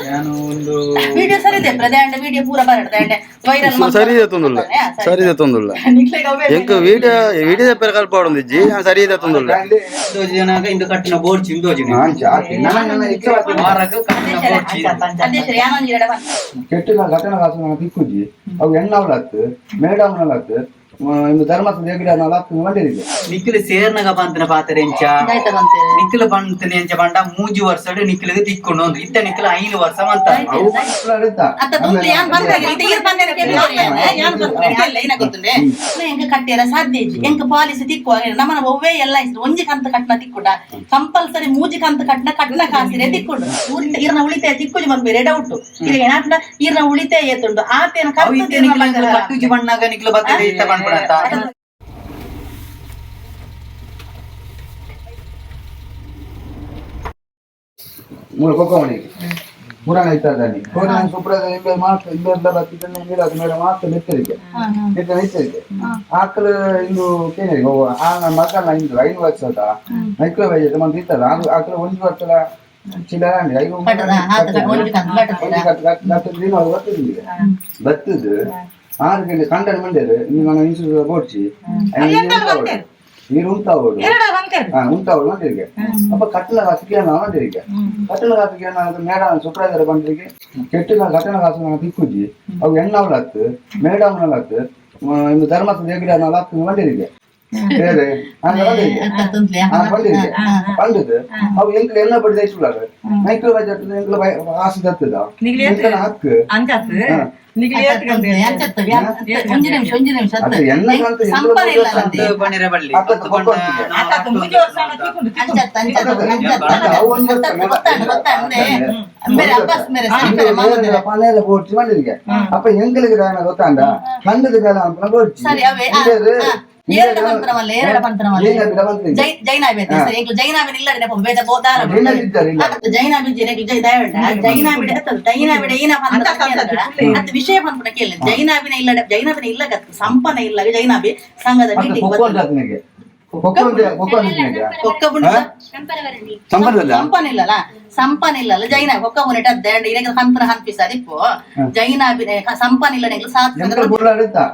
ಯಾನು ಒಂದು ವಿಡಿಯೋ ಸರಿ ಇದೆ ಪ್ರಧಾನ ವಿಡಿಯೋ ಪೂರ ಬರಡ್ದೆ ವೈರಲ್. ಸರಿ ಇದೆ ತೊಂದುಲ್ಲ, ಸರಿ ಇದೆ ತೊಂದುಲ್ಲ. ಎಂಕ್ ವಿಡಿಯೋ ವಿಡಿಯೋ ಪೆರ ಕಲ್ಪಾಡೊಂದಿಜ್ಜಿ, ಸರಿ ಇದೆ ತೊಂದುಲ್ಲ. ದೋಜಿನಾಗ ಇಂದು ಕಟ್ಟಿನ ಬೋರ್ಡ್ ಚಿಂದೋಜಿನ. ಅಂಚ ಆತೆ. ನನ್ನ ನನ್ನ ಇಚ್ಛೆ ಆತೆ. ವಾರಕ್ಕೆ ಕಟ್ಟಿನ ಬೋರ್ಡ್ ಚಿ. ಅಧ್ಯಕ್ಷರು ಯಾನೊಂದು ಎರಡು. ಕೆಟ್ಟಿನ ಘಟನೆ ಕಾಸು ತಿಕ್ಕುಜಿ ಅವು ಎಣ್ಣವಲತ್ತು ಮೇಡಮ್ನಲತ್ತು ಇಂದು ಧರ್ಮಸ್ಥಳ ದೇಗುಲನಲತ್ತು ಮಂಡಿರಿಗೆ. ನಿಖಿಲ್ ಸೇರ್ನಗ ಬಂತನ ಪಾತ್ರೆ ಎಂಚ? ಆಯ್ತಾ ಬಂತೆ. ನಿಖಿಲ್ ಬಂತನ ಎಂಚ ಬಂಡ ಮೂಜಿ ವರ್ಷ ನಿಖಿಲ್ಗೆ ತಿಕ್ಕೊಂಡು ಒಂದು ಇತ್ತ ನಿಖಿಲ್ 5 ವರ್ಷ ಅಂತ. ಅವು ಮಾತ್ರ ಅತ್ತ ತುಂಬ್ಲಿ ಯಾನ್ ಬಂದಾಗ ಇದು ಈರ್ ಬಂದೇನೆ ಕೇಳಿ ಯಾನ್ ಬಂದ್ರೆ ಇಲ್ಲ ಏನ ಗೊತ್ತುಂಡೆ ಎಂಕ್ ಕಟ್ಟಿರ ಸಾಧ್ಯ ಇಜ್ಜಿ. ಎಂಕ್ ಪಾಲಿಸಿ ತಿಕ್ಕುವ ನಮ್ಮನ ಒವ್ವೇ ಎಲ್ಲ ಇಸ್ರು ಒಂಜಿ ಕಂತ ಕಟ್ನ ತಿಕ್ಕುಡ ಕಂಪಲ್ಸರಿ ಮೂಜಿ ಕಂತ ಕಟ್ನ ಕಟ್ನ ಕಾಸಿರೆ ತಿಕ್ಕುಂಡು. ಇರ್ನ ಉಳಿತಾಯ ತಿಕ್ಕುಜಿ ಬಂದ್ಬೇರೆ ಡೌಟ್ ಇದು ಏನಾಟ್ಲ ಇರ್ನ ಉಳಿತಾಯ ಏತುಂಡು ಆತೇನ. ಅವು ಇತ್ತೆ ನಿಖಿಲ್ ಕಟ್ಟುಜಿ ಬಣ್ಣಾಗ ನಿಖಿಲ್ ಬರ್ತದೆ ಇತ್ತ ಬಂದ್ಬಿಡತ್ತ. ಮೂರು ಕೊಕ್ಕಮಣಿಗೆ ಪುರಾಣ ಇದ್ದಾನೆ ಪುರಾಣ ಸುಪ್ರದ ಇಂಬೆ ಮಾತ್ರ ಇಂಬೆಲ್ಲ ಬತ್ತಿದ್ದನ್ನೇ ನೀಡೋದು ಮೇಡಮ್ ಮಾತ್ರ ನೆತ್ತರಿಗೆ ನೆತ್ತ ನೆತ್ತರಿಗೆ ಆಕಳು ಇಂದು ಕೇಳಿ ಆ ಮಗನ ಇಂದು 5 ವರ್ಷದ ಮೈಕ್ರೋ ಬಜೆಟ್ ಮಂತ್ ಇತ್ತಲ್ಲ ಅದು ಆಕಳು ಒಂದು ವರ್ಷದ ಚಿಲ್ಲರೆ ಅಂಡಿ ಐದು. ಕಟ್ಟದ, ಆತದ, ಒಂದು ಕಂತು ಕಟ್ಟದ. ಬರ್ತದೆ ಬತ್ತದು 6 ಗಂಟೆ ಕಂಡನ ಮಂಡ್ಯರು ಇನ್ನು ನಾನು ಇನ್ಸೂರೆನ್ಸ್ ಬೋಡ್ಚಿ ನೀರು ಉಂಟಾವೋಡು. ಹಾ ಉಂಟಾವೋಡು ಮಂದಿರಿಗೆ. ಅಪ್ಪ ಕಟ್ಟಲ ಕಾಸು ಕೇಳ ಮಂದಿರಿಗೆ, ಕಟ್ಟಲ ಕಾಸು ಕೇಳ ಮೇಡಮ್ ಸುಪ್ರಾಜರ ಬಂದಿರಿಗೆ. ಕೆಟ್ಟಿನ ಘಟನೆ ಕಾಸು ನಾನು ತಿಕ್ಕುಜಿ ಅವು ಎಣ್ಣವಲತ್ತು ಮೇಡಮ್ನಲತ್ತು ಇಂದು ಧರ್ಮಸ್ಥಳ ದೇಗುಲನಲತ್ತು ಮಂದಿರಿಗೆ ಬೇರೆ ಹಂಗ ಬಂದಿರಿಗೆ. ಹಾ, ಬಂದಿರಿಗೆ ಬಂದದ್ದು ಅವು ಎಂಕ್ಲ ಎಣ್ಣ ಬಡಿದ ಇಷ್ಟುಳ್ಳಾರು ಮೈಕ್ರೋ ಬಜೆಟ್ ಎಂಕ್ಲ ಆಸೆ ತತ್ತದ ಎಂಕ್ಲನ ಹಕ್ಕು. ಒಂಜಿ ನಿಮಿಷ, ಒಂಜಿ ನಿಮಿಷ. ಅದು ಎಣ್ಣ ಕಂತು ಎಂಕ್ಲ. ಸಂಪನ ಇಲ್ಲ ಅಂತೆ. ಬಣ್ಣಿರ ಬಳ್ಳಿ. ಅತ್ತ ಕೊಕ್ಕಮಣಿಗೆ. ಅಂಚತ್ತ ಅಂಚತ್ತ ಅಂಚತ್ತ. ಅವು ಒಂದು ವರ್ಷ ಗೊತ್ತಾಂಡು ಗೊತ್ತಾಂಡೆ ಬೇರೆ ಅಬ್ಬಾಸ್ ಮೇರೆ ಸರಿ ಮೇರೆ ಪನೇಲ ಬೋಡ್ಚಿ ಮಂದಿರಿಗೆ. ಅಪ್ಪ ಎಂಗಳಿಗೆ ದಾನ ಗೊತ್ತಾಂಡ ಕಂಡದ ಬೇಲ ಅನ್ಪನ ಬೋಡ್ಚಿ. ಸರಿ ಅವೇ ಎರಡು ಪಂತ್ರಮಲ್ಲ, ಎರಡು ಪಂತ್ರಮಲ್ಲ. ಜೈನಾಬಿ ಅಂತ ಸರಿ ಎಂಕ್ಲು ಜೈನಾಬಿ ಇಲ್ಲ ನೆಪ ಬೇದ ಬೋದಾಲ. ಜೈನಾಬಿ ಜೈನಾಬಿ ಜೈ ದಯವಂಡ ಜೈನಾಬಿಡೆ ಜೈನಾಬಿಡೆ ಏನ ಪಂತ್ರ ಅತ್ ವಿಷಯ ಪನ್ಪುನ ಕೇಳಿ. ಜೈನಾಬಿನ ಇಲ್ಲ, ಜೈನಾಬಿನ ಇಲ್ಲ ಗತ್ ಸಂಪನ ಇಲ್ಲ. ಜೈನಾಬಿ ಸಂಘದ ಮೀಟಿಂಗ್. ಕೊಕ್ಕ ಬುಂಡ. ಸಂಬಂಧಲ್ಲ. ಸಂಪನ ಇಲ್ಲಲ್ಲ, ಸಂಪನ ಇಲ್ಲಲ್ಲ. ಜೈನ ಕೊಕ್ಕ ಬುನೆಟ ಇರಗ ಹಂತನ ಹನ್ಪಿಸ ಅದಿಪ್ಪು ಜೈನಾಬಿ ಸಂಪನ ಇಲ್ಲ ನೆಂಗ್ಲು ಸಾತ್.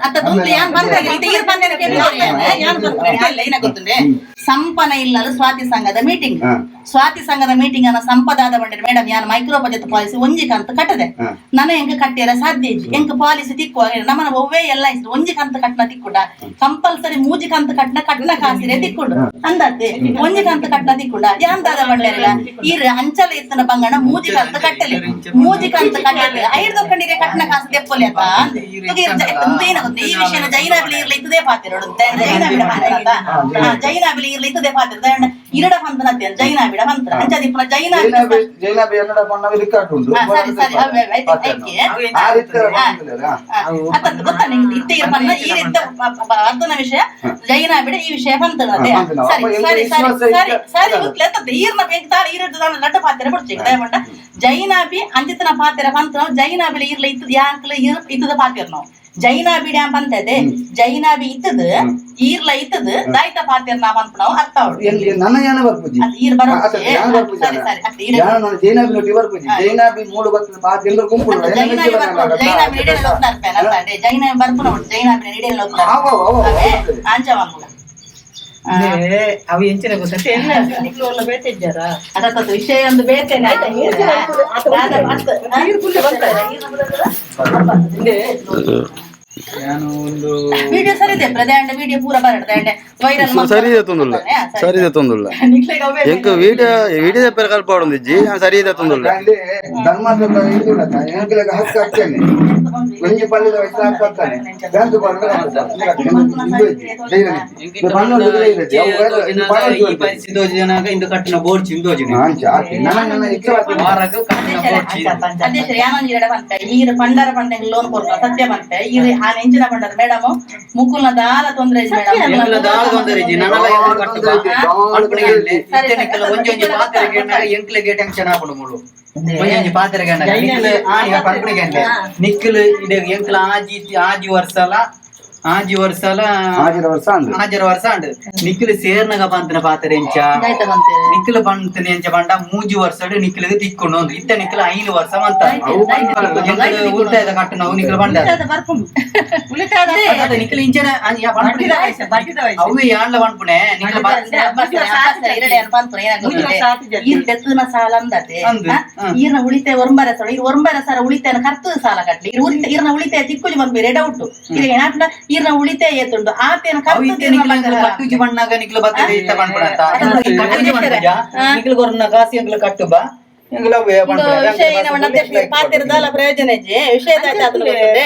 ಅತ್ತ ತುಂಬ್ಲಿ ಯಾನ್ ಬಂದಾಗ ಇದು ಈರ್ ಬಂದೇನೆ ಕೇಳಿ ಯಾನ್ ಬಂದ್ರೆ ಇಲ್ಲ ಏನ ಗೊತ್ತುಂಡೆ ಸಂಪನ ಇಲ್ಲಲ್ಲ. ಸ್ವಾತಿ ಸಂಘದ ಮೀಟಿಂಗ್. ಸ್ವಾತಿ ಸಂಘದ ಮೀಟಿಂಗ್ ಅನ್ನ ಸಂಪದಾದ ಬಂಡೆ ಮೇಡಮ್ ಯಾನ್ micro budget policy ಒಂಜಿ ಕಂತು ಕಟ್ಟದೆ ನನ ಎಂಕ್ ಕಟ್ಟಿರ ಸಾಧ್ಯ ಇಜ್ಜಿ. ಎಂಕ್ ಪಾಲಿಸಿ ತಿಕ್ಕುವ ನಮ್ಮನ ಒವ್ವೇ ಎಲ್ಲ ಇಸ್ರು ಒಂಜಿ ಕಂತು ಕಟ್ನ ತಿಕ್ಕುಂಡ ಕಂಪಲ್ಸರಿ ಮೂಜಿ ಕಂತು ಕಟ್ನ ಕಟ್ನ ಕಾಸಿರೆ ತಿಕ್ಕುಂಡು ಅಂದತ್ತೆ. ಒಂಜಿ ಕಂತು ಕಟ್ನ ತಿಕ್ಕುಂಡ ಯಾನ್ ದಾದ ಬಂಡೆರಿಲ್ಲ ಈರ್ ಅಂಚಲ ಇತ್ತನ ಬಂಗಣ ಮೂಜಿ ಕಂತು ಕಟ್ಟಲಿ ಮೂಜಿ ಕಂತು ಕಟ್ಟಲಿ ಐದು ದೊಕ್ಕಂಡಿರೆ ಕಟ್ನ ಕಾಸು ದೆಪ್ಪೊಲಿ ಅಂತ ಅಂದೆ. ಏನ ಗೊತ್ತ ಈ ವಿಷಯನ ಜೈನಾಬಿಲಿ ಇರ್ಲಿ ಇತ್ತದೇ ಪಾತಿರೋಡು ಜೈನಾಬಿಡ ಪಂತ್ರ. ಜೈನಾಬಿಲಿ ಇರ್ಲಿ ಇತ್ತದೇ ಪಾತಿರ ಇರಡ ಪಂತನ ಜೈನಾಬಿಡ ಪಂತ್ರ ಅಂಚದಿಪ್ಪನ ಜೈನಾಬಿ. ಜೈನಾಬಿ ಎನ್ನಡ ಪಣ್ಣವಿ ರಿಕಾರ್ಡ್ ಉಂಟು. ಹಾ, ಸರಿ ಸರಿ ಅವೇ ಐತೆ ಐಕೆ. ಆ ರೀತಿ. ಅತ್ತ ಗೊತ್ತಾ ನಿಂಗೆ ಇತ್ತೆ ಇರ್ಪನ್ನ ಈ ರೀತಿ ಅರ್ಧನ ವಿಷಯ ಜೈನಾಬಿಡ ಈ ವಿಷಯ ಬಂತನದೆ. ಪಂತನ. ಸರಿ. ಅಪ್ಪ ಎಂತ ಸರಿ ಸರಿ. ವಿಶ್ವಾಸ ಸರಿ. ಇದ್ದ- ಸರಿ ಗೊತ್ತಲೆ ಅತ್ತದ ಈರ್ನ ಬೆಂಕ್ ತಾಳ ಈರದ್ದು ನಾನು ಲಡ್ಡ ಪಾತ್ರೆ ಬಿಡ್ಚಿ ದಯಮಂಡ ಜೈನಾಬಿ ಅಂಜಿತನ ಪಾತ್ರೆ ಪಂತ ನಾವು ಜೈನಾಬಿಲ ಇರ್ಲ ಇತ್ತದ ಯಾಂಕ್ಲ ಇರ್ ಇತ್ತದ ಪಾತ್ರೆ ನಾವು ಜೈನಾಬಿ ಡ್ಯಾಮ್ ಪಂತದೆ ಜೈನಾಬಿ ಇತ್ತದ ಈರ್ಲ ಇತ್ತದ ದಾಯ್ತ ಪಾತ್ರೆ ನಾವ್ ಅನ್ಪ ನಾವು ಅರ್ಥ ಆವಡು. ನನ್ನ ಯಾನ ಬರ್ಪುಜಿ. ಅದು ಈರ್ ಬರೋ ಯಾನ ಬರ್ಪುಜಿ. ಸರಿ ಸರಿ ಅತ್ತ ಈರ. ಯಾನ ನಾನು ಜೈನಾಬಿ ನೊಟ್ಟಿ ಬರ್ಪುಜಿ. ಜೈನಾಬಿ ಮೂಡು ಬರ್ತದೆ ಬಾತ್ ಎಲ್ಲರೂ ಗುಂಪು. ಜೈನಾಬಿ ಬರ್ಪುನ ಜೈನಾಬಿ ಇಡೀ ಹೋಗ್ತಾರೆ ಅರ್ಥ ಜೈನಾಬಿ ಬರ್ಪುನ ಉಂಟು ಜೈನಾಬಿ ಇಡೀ ಹೋಗ್ತಾರೆ. ಅವ ಅವ ಅವ. ಅಂಚ ಮಂಗುಳ. ಅವು ಎಂಚಿನ ಗೊತ್ತ ನಿಕ್ಲು ಬೇತೆ ಇದ್ದಾರಾ? ಅದಕ್ಕಂತ ವಿಷಯ ಒಂದು ಬೇತೇನೆ ಆಯ್ತಾ? ಯಾನು ಒಂದು ವಿಡಿಯೋ ಸರಿ ಇದೆ ಪ್ರಧಾನ ವಿಡಿಯೋ ಪೂರ ಬರಡ್ದೆ ವೈರಲ್. ಸರಿ ಇದೆ ತೊಂದುಲ್ಲ, ಸರಿ ಇದೆ ತೊಂದುಲ್ಲ. ಎಂಕ್ ವಿಡಿಯೋ ವಿಡಿಯೋ ಪೆರ ಕಲ್ಪಾಡೊಂದಿಜ್ಜಿ, ಸರಿ ಇದೆ ತೊಂದುಲ್ಲ. ಅಲ್ಲಿ ಧರ್ಮಸ್ಥಳ ಇದು ಉಂಟಲ್ಲ, ಎಂಕ್ಲೆಗ್ ಹಕ್ಕು ಹಕ್ಕನೆ ಒಂಜಿ ಪಲ್ಯದ ವಯಸ್ಸು ಹಕ್ಕು ಹಕ್ಕನೆ ಬ್ಯಾಂಕ್ ಈ ಪರಿಸ್ಥಿತಿ ದೋಜಿನಾಗ ಇಂದು ಕಟ್ಟಿನ ಬೋರ್ಡ್ ಚಿಂದೋಜಿನ. ನನ್ನ ನನ್ನ ಇಚ್ಛೆ ಆತೆ. ವಾರಕ್ಕೆ ಕಟ್ಟಿನ ಬೋರ್ಡ್ ಚಿ. ಅಧ್ಯಕ್ಷರು ಯಾನೊಂದು ಎರಡು ಬಂತೆ ಈರ್ ಪಂಡಾರ ಪಂಡೆಂಗ್ ಲೋನ್ ಕೊಡ್ತಾರೆ ಸತ್ಯ ಬಂತೆ ಈರ್ ಆ ನೆಂಚಿನ ಪಂಡಾರ ಮೇಡಮ್ ಮುಕುಲ್ನ ದಾಲ ತೊಂದ್ರೆ ಮೇಡಮ್. ಎಂಕ್ಲ ದಾಲ ತೊಂದರೆ ಇಜ್ಜಿ ನನಲ ಎಂಕ್ಲ ಕಟ್ಟುವ ಅಲ್ಪನಿಗೆ ಇಲ್ಲೇ. ಇತ್ತೆ ನಿಕ್ಲ ಒಂಜಿ ಒಂಜಿ ಪಾತ್ರೆಗೆ ಎಣ್ಣಾಗ ಎಂಕ್ಲೆಗೆ ಟೆನ್ಷನ್ ಆಪುಂಡು ಮುಳು ಒಂಜಿ ಒಂಜಿ ಪಾತ್ರೆಗೆ ಎಣ್ಣಾಗ ನಿಕ್ಲು ಆನಿ ಪನ್ಪುನಿಗೆ ಇಲ್ಲೇ. ನಿಕ್ಲು ಇಡೆ ಎಂಕ್ಲ ಆಜಿ ಆಜಿ ವರ್ಷಲ ಆಜಿ ವರ್ಷಲ. ಆಜರ ವರ್ಷ ಅಂದು. ಆಜರ ವರ್ಷ ಅಂಡ್ ನಿಕ್ಲು ಸೇರ್ನಗ ಪಂತನ ಪಾತ್ರ ಎಂಚ? ದಾಯ್ತ ಬಂತೆ. ನಿಕ್ಲು ಪಂತನ ಎಂಚ ಪಂಡ, ಮೂಜಿ ವರ್ಷಡ್ ನಿಕ್ಲಿಗೆ ತಿಕ್ಕೊಂಡು ಒಂದು ಇತ್ತ ನಿಕ್ಲು 5 ವರ್ಷ ಮಂತ ಉಳಿತಾಯದ ಕಟ್ಟುನವು ನಿಕ್ಲು ಪಂಡ. ಬರ್ಪುಂಡು ಉಳಿತಾಯದ. ಅದೇ ನಿಕ್ಲು ಇಂಚನ ಬಡ್ಡಿದ ವಯಸ್ಸು, ಬಡ್ಡಿದ ವಯಸ್ಸು. ಅವು ಯಾಂಡ್ಲ ಪನ್ಪುಣೆ ನಿಕ್ಲು. ಈರ್ ಬೆತ್ತನ ಸಾಲ ಅಂದತೆ. ಅಂದು, ಹ. ಈರ್ನ ಉಳಿತಾಯ ಒರಂಬರ ಸರ, ಈರ್ ಒರಂಬರ ಸರ ಉಳಿತಾಯನ ಕರ್ತು ಸಾಲ ಕಟ್ಲಿ. ಈರ್ ಉಳಿತಾಯ, ಈರ್ನ ಉಳಿತಾಯ ತಿಕ್ಕುಲಿ ಬಂದ್ಬೇರೆ ಡೌಟ್ ಇದು ಏನಾತ್ನ. ಈರ್ನ ಉಳಿತಾಯ ಏತುಂಡು ಆತೇನ ಅವು ಕರ್ತು. ಇತ್ತೆ ನಿಕ್ಲು ಎಂಕ್ಲು ಕಟ್ಟುಜಿ ಬಣ್ಣಾಗ ನಿಕ್ಲು ಬರ್ತದೆ ಇತ್ತ ಪನ್ಪುಣತ್ತ. ಕಟ್ಟುಜಿ ಪನ್ಪುಜ, ನಿಕ್ಲು ಕೊರ್ನ ಕಾಸಿ ಎಂಕ್ಲು ಕಟ್ಟು ಬಾ, ಎಂಕ್ಲು ಅವೇ ಪನ್ಪುಣೆ. ವಿಷಯ ಏನ ಪಾತಿರದಲ್ಲ, ಪ್ರಯೋಜನ ಇಜ್ಜಿ ವಿಷಯ.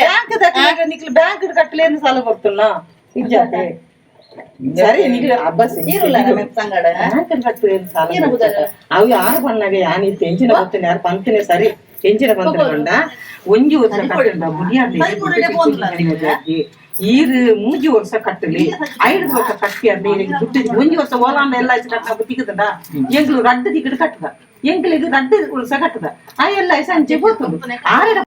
ಬ್ಯಾಂಕ್ ದಕ್ಲೆಗ್ ನಿಕ್ಲು ಬ್ಯಾಂಕ್ ಕಟ್ಟಲೇನು ಸಾಲ ಕೊಡ್తున్నా ಇಜ್ಜಾತೆ. ಸರಿ, ನಿಕ್ಲು ಅಬ್ಬಸ್. ಈರುಲ್ಲ ಸಂಗಡ. ಬ್ಯಾಂಕ್ ಕಟ್ಟಲೇನು ಸಾಲ ಕೊಡ್తున్నా. ಅವು ಯಾರು ಪಣ್ಣಾಗ ಯಾನಿತ್ತೆ ಎಂಚಿನ ಗೊತ್ತನೆ, ಯಾರು ಪಂತನೆ. ಸರಿ, ಎಂಚಿನ ಪಂತನೆ ಪಂಡ, ಒಂಜಿ ವರ್ಷ ಕಟ್ಟುಂಡ ಬುಡಿಯಾರ್ಲೆ. ಈರ್ ಮೂಜಿ ವರ್ಷ ಕಟ್ಟಲಿ, 5 ವರ್ಷ ಕಟ್ಟಿ ಅಂತ ದುಡ್ಡು. ಒಂಜಿ ವರ್ಷ ಓಲಾಂಡ ಎಲ್ಲ ಕಟ್ಟ ತಿಕ್ಕುದಂಡ. ಎಂಕ್ಲು ರಡ್ಡು ತಿಕ್ಕಡು ಕಟ್ಟದ, ಎಂಕ್ಲಿಗೆ ರಡ್ಡು ವರ್ಷ ಕಟ್ಟದ. ಆ ಎಲ್ಲ ಅಂಚೆ ಪೋತುಂಡು ಆರಡ.